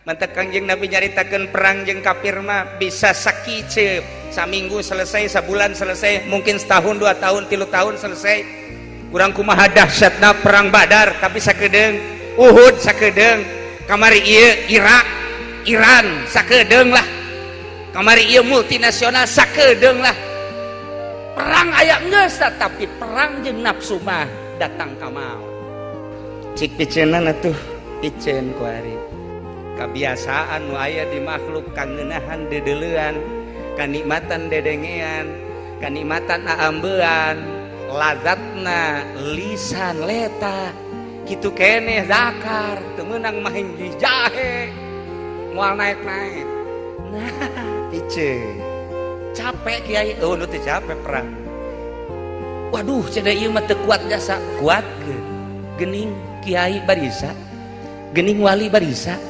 Mantak Kangjeng Nabi nyaritakeun perang jeung kafir mah bisa sakiceup, saminggu selesai, sabulan selesai, mungkin setahun, 2 tahun, 3 tahun selesai. Kurang kumaha dahsyatna perang Badar, tapi sakedeung. Uhud sakedeung. Kamari ieu Irak, Iran sakedeung lah. Kamari ieu multinasional sakedeung lah. Perang aya geus, tapi perang jeung nafsu mah datang ka maut. Cik piceunana tuh, piceun kuari. Kebiasaan nu aya di makhluk, kangenahan dedeleuan, kanikmatan dedengean, kanikmatan aambean, lazatna lisan leta kitu keneh. Zakar teu meunang mah jahe, moal naik-naik. Nah, piceun capek, Kiai. Oh, nu teu capek perang. Waduh, cenah, ieu mah teu kuat jasa. Kuatkeun. Geuning kiai barisa, geuning wali barisa.